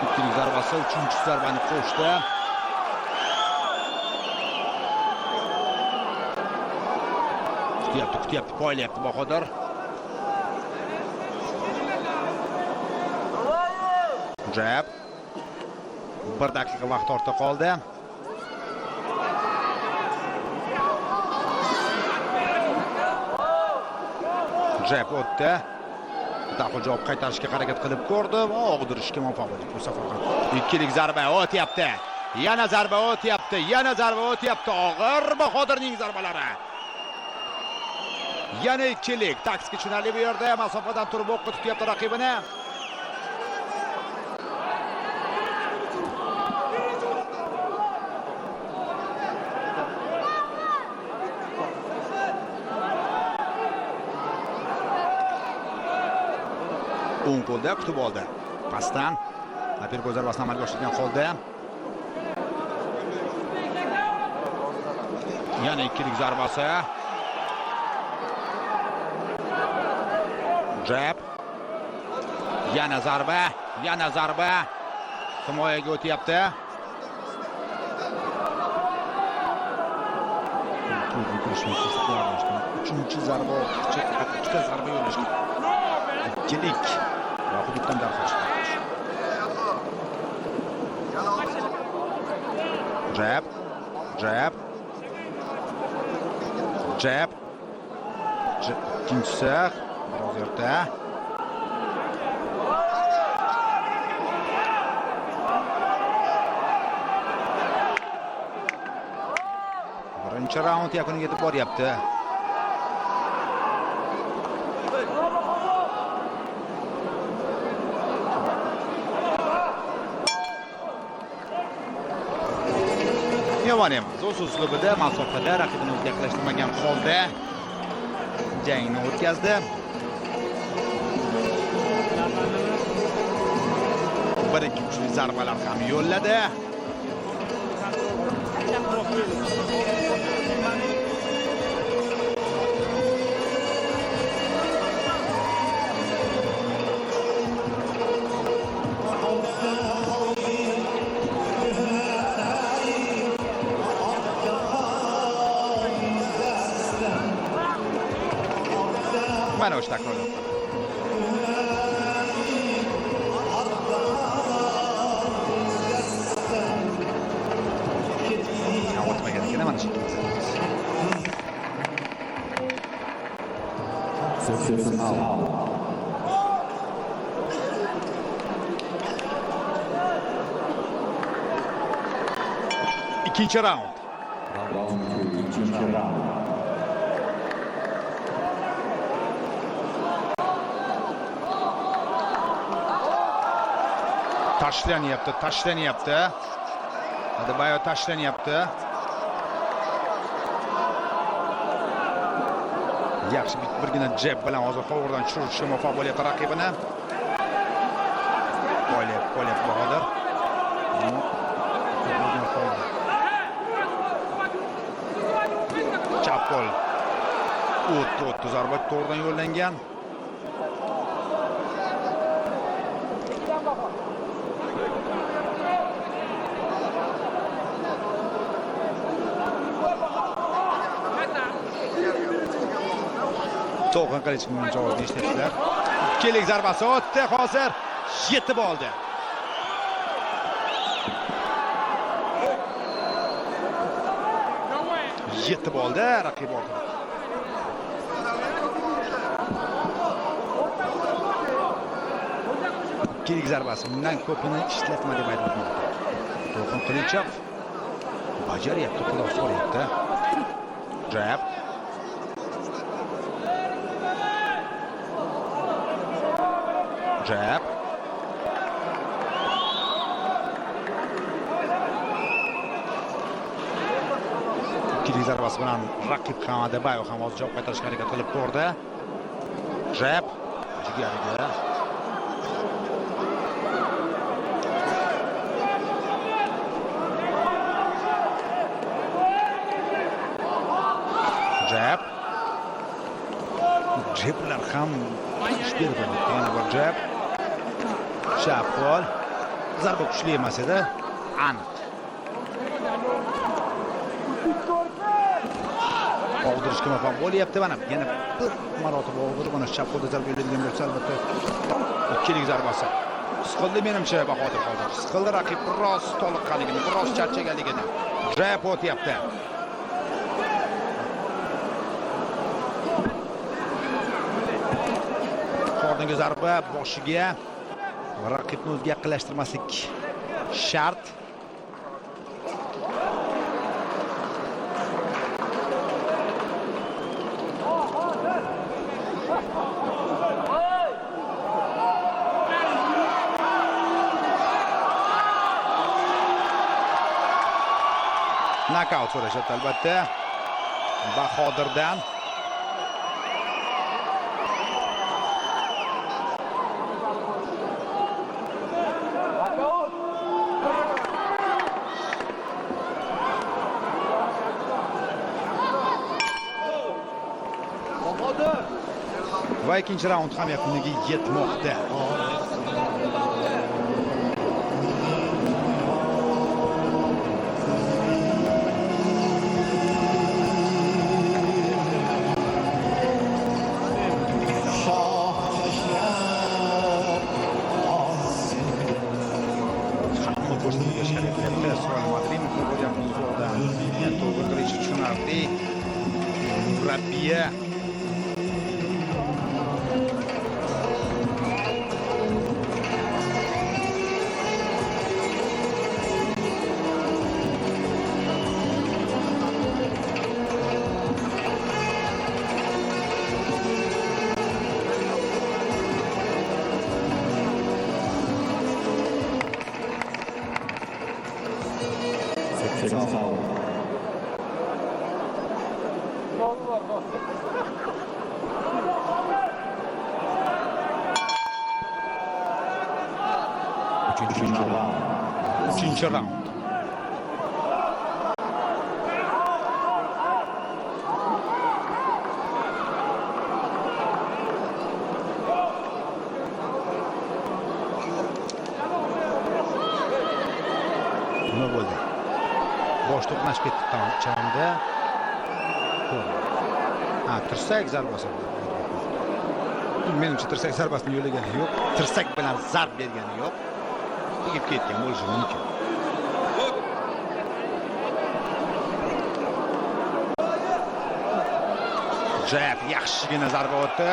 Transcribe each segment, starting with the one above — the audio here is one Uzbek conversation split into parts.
Ikkilik zarbasi, uchinchi zarbani qo'shdi. Kutyapti, kutyapti, poylayapti Bahodir. Jab. 1 daqiqa vaqt ortda qoldi. Jab o'tdi. Darhol javob qaytarishga harakat qilib ko'rdi va og'dirishga muvaffaq bo'ldi bu safar ham. Ikkilik zarba o'tyapti. Yana zarba o'tyapti, yana zarba o'tyapti. Og'ir Bahodirning zarbalari. Yana ikkilik. Taktika tushunarli bu yerda. Masofadan turib o'qqa tutyapti raqibini. O'ng qo'lda kutib oldi. Pastdan uppercut zarbasini amalga oshirgan holda. Yana ikkilik zarbasi. Jab. Yana zarba, yana zarba. Himoyaga o'tyapti. Uchinchi zarba ortiqcha, faqat ikkita zarba yo'llashgan. Ikkilik va hududdan darhol chiqdi. Jab, jab, jab. Ikkinchisi biroz erta. Birinchi raund yakuniga yetib boryapti. Yomon emas. O'z uslubida masofada raqibini o'ziga yaqinlashtirmagan holda jangni o'tkazdi. Bir ikki kuchli zarbalar ham yo'lladi. Mana o'sha takrorlab. O'tmagan ekan mana shu ikkinchi zarbasi. Ikkinchi raund. Tashlanyapti, tashlanyapti. Adebayo tashlanyapti. Yaxshi birgina jab bilan hozir hovurdan tushirishga muvaffaq bo'lyapti raqibini. Poylayapti, poylayapti Bahodir. Chap qo'l. O'tdi, o'tdi zarba to'g'ridan yo'llangan. To'lqin Qilichning javobini eshityapsizlar. Ikkilik zarbasi o'tdi, hozir yetib oldi. Yetib oldi raqib ortida. Ikkilik zarbasi, bundan ko'pini ishlatma deb aytib o'tmoqda. To'lqin Qilichov bajaryapti, quloq solyapti. Jab. Jab. Ikkilik zarbasi bilan raqib ham Adebayo ham hozir javob qaytarishga harakat qilib ko'rdi. Jab jigariga. Jab. Jablar ham ish berib bermoqda. Yana bir jab. Chap qo'l. Zarba kuchli emas edi, aniq. Og'dirishga muvaffaq bo'lyapti. Mana yana bir marotaba og'dirib, mana chap qo'lda zarba beradigan bo'lsa, albatta ikkilik zarbasi. Siqildi menimcha Bahodir hozir. Siqildi raqib biroz toliqqanligini, biroz charchaganligini. Jab o'tyapti. Qorniga zarba, boshiga. Raqibni o'ziga yaqinlashtirmaslik shart. Nokaut so'rashyapti albatta Bahodirdan. Va ikkinchi raund ham yakuniga yetmoqda. Hamma ko'rsatib berishga harakat qilyapti. Isroil Madrimovni ko'ryapmiz uzoqdan. To'g'ri qilishi tushunarli. Murabbiya Uchinchi raund. Nima bo'ldi? Bosh to'qnashib ketdi chamda. Ha, tirsak zarbasi. Menimcha tirsak zarbasini yo'lagani yo'q. Tirsak bilan zarb bergani yo'q. Tegib ketgan bo'lishi mumkin. Jab yaxshigina zarba o'tdi.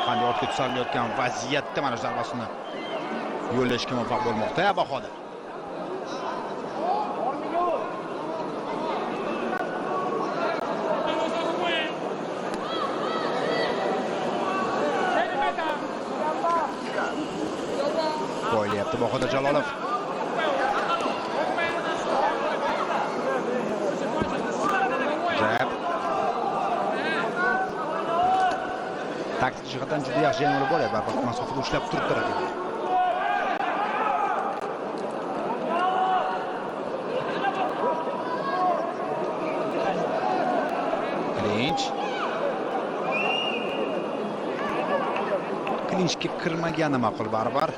Qanday ortga tushilayotgan vaziyatda mana shu zarbasini yo'llashga muvaffaq bo'lmoqda Bahodir. Qo'yyapti Bahodir Jalolov. Jab. Taktik jihatdan juda yaxshi jang olib boryapti. Baribir masofada ushlab turibdi raqibni. Klinch. Klinchga kirmagani ma'qul baribir.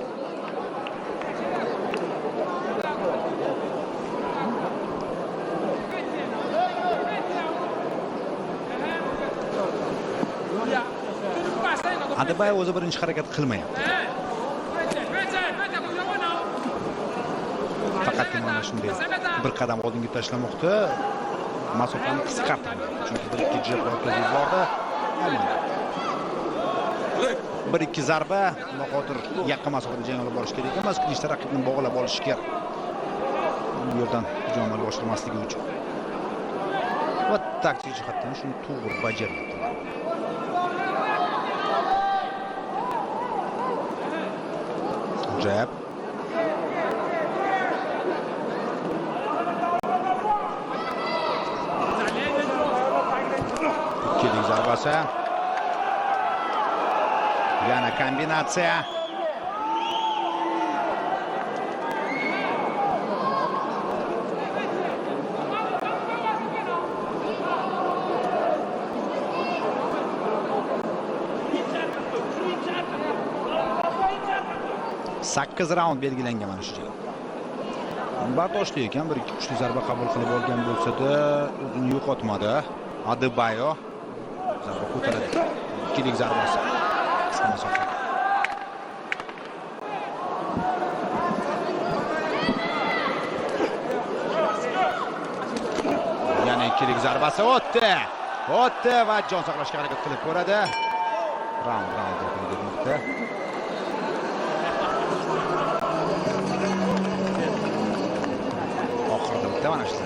Adebayo o'zi birinchi harakat qilmayapti. Faqatgina mana shunday bir qadam oldinga tashlamoqda, masofani qisqartirmoqda. Chunki bir ikki jab o'tkazib yubordi. Bir ikki zarba Bahodir yaqin masofada jang olib borish kerak emas, klinchda raqibni bog'lab olish kerak. Bu yerdan hujum amalga oshirmasligi uchun. Va taktik jihatdan shuni to'g'ri bajaryapti. Jab. Ikkilik zarbasi. Yana kombinatsiya. 8 raund belgilangan mana shu jang. Bardoshli ekan, bir ikki kuchli zarba qabul qilib olgan bo'lsa-da, o'zini yo'qotmadi. Adebayo zarba ko'taradi. Ikkilik zarbasi. Qisqa masofa. Yana ikkilik zarbasi o'tdi. O'tdi va jon saqlashga harakat qilib ko'radi. Raund yakuniga yetmoqda. Oxirida bitta mana shu.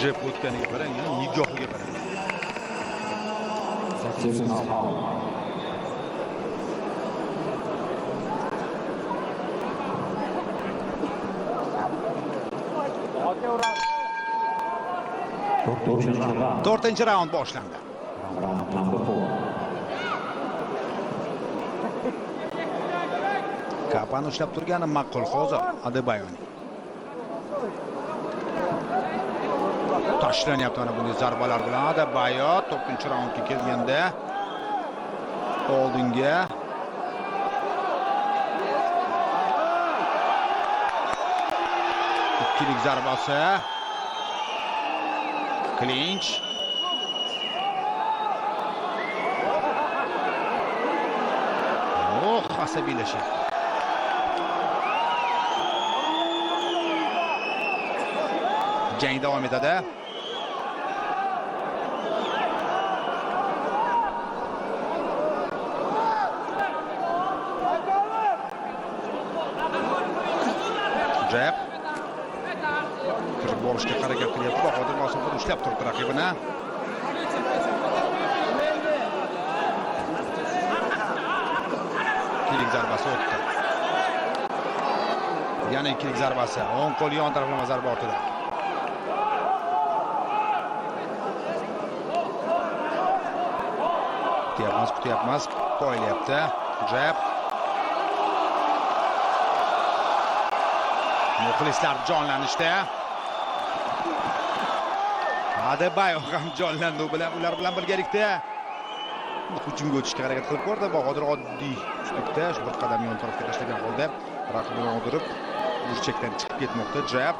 Jeb o'tganiga qarang, nigohiga qarang. To'rtinchi raund boshlandi. Kapani ushlab turgani ma'qul hozir Adebayoning. Tashlanyapti mana bunday zarbalar bilan Adebayo 4-raundga kelganda oldinga. Ikkilik zarbasi. Klinch. Oh, asabiylashyapti. Jang davom etadi. Jab. Kirib borishga harakat qilyapti. Bahodir masofada ushlab turibdi raqibini. Ikkilik zarbasi o'tdi. Yana ikkilik zarbasi. O'ng qo'l yon taraflama zarba ortida. Kutyapmiz, poylayapti. Jab. Muxlislar jonlanishda. Adebayo ham jonlandi ular bilan birgalikda. Hujumga o'tishga harakat qilib ko'rdi. Bahodir oddiy uslubda shu bir qadam yon tarafga tashlagan holda raqibini o'dirib, burchakdan chiqib ketmoqda. Jab.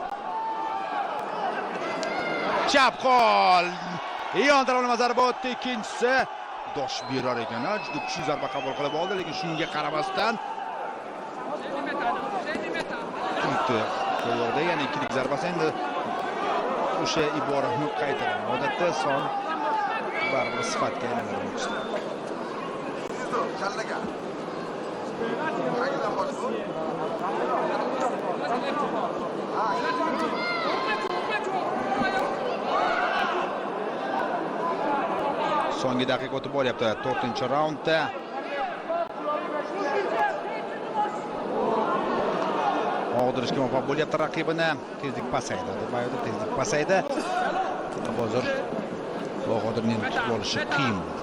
Chap qo'l. Yon taraflama zarba o'tdi, ikkinchisi dosh berar ekan, juda kuchli zarba qabul qilib oldi, lekin shunga qaramasdan turibdi. Qo'lda yana ikkilik zarbasi, endi o'sha iborani qaytaraman. Odatda son baribir sifatga aylanadi boksda. So'nggi daqiqa o'tib boryapti 4-raundda. Og'dirishga muvaffaq bo'lyapti raqibini. Tezlik pasaydi. Adebayoda tezlik pasaydi. Hozir Bahodirning tutib olishi qiyin bo'ldi.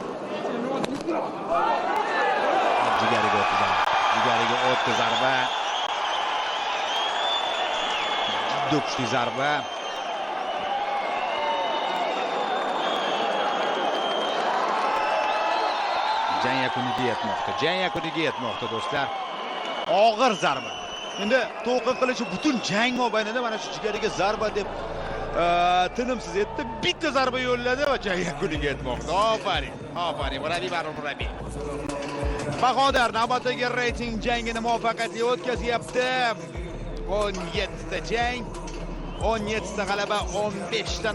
Jigariga o'tdi zarba. Jigariga o'tdi zarba. Juda kuchli zarba. Jang yakuniga yetmoqda. Jang yakuniga yetmoqda do'stlar. Og'ir zarba. Endi to'lqin qilishi butun jang mobaynida mana shu jigariga zarba deb tinimsiz etdi. Bitta zarba yo'lladi va jang yakuniga yetmoqda. Ofarin. Ofarin. Murabbiy baribir murabbiy. Bahodir navbatdagi reyting jangini muvaffaqiyatli o'tkazyapti. 17 ta jang, 17 ta g'alaba, 15 ta